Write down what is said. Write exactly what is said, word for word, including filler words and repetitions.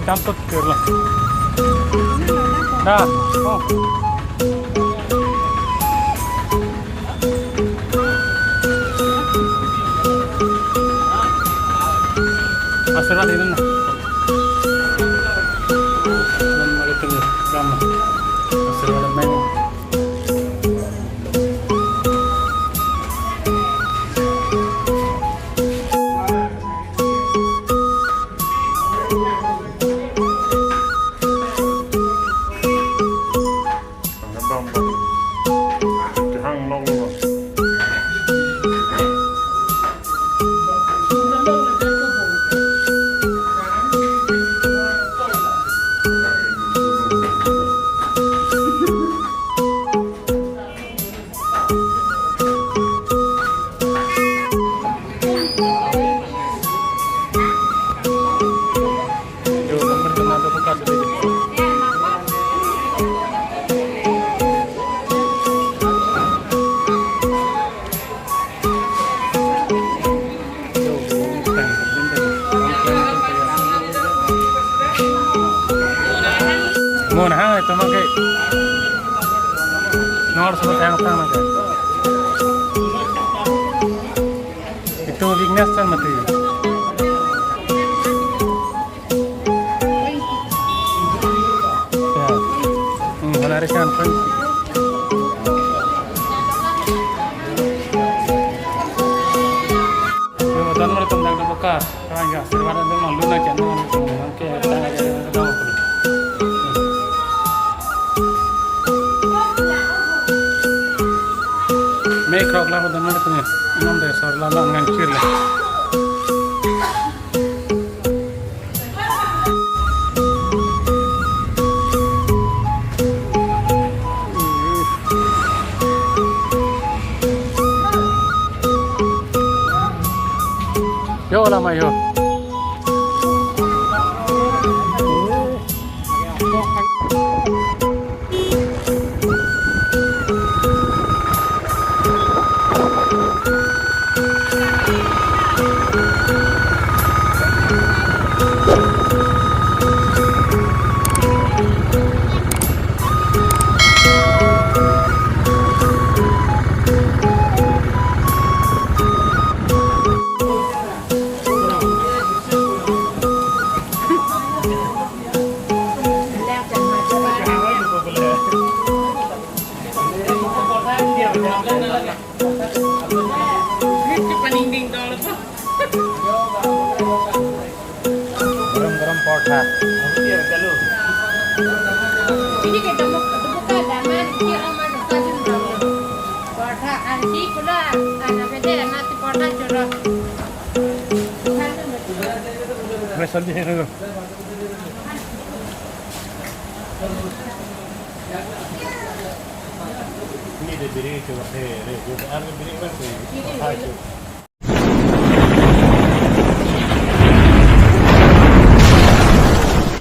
Itam tot kerla. Dah. Oh. Asirwad ini na. Dan mari tunggu. Ram. Asirwad main. Mo nahang itu makai. Nomor sepuluh yang tang makai. Itu weakness kan mati. Ya. Hmm, menarik kan, friend. Yo, dan mari tong dang buka. Kang ya, serwara dong malu na kian dong ke tang aja dong. Me krok la dan mari tong ya. Nom de sor la la ngan kir le. Yo, lama yo. Garam garam portha. Ini ke demo demo ka dama dia aman saja dong. Portha ansi pula anak beda nasi portha curah. Besar di sini tu. Ini dia diri coba, eh, eh, coba, ada diri kan tu.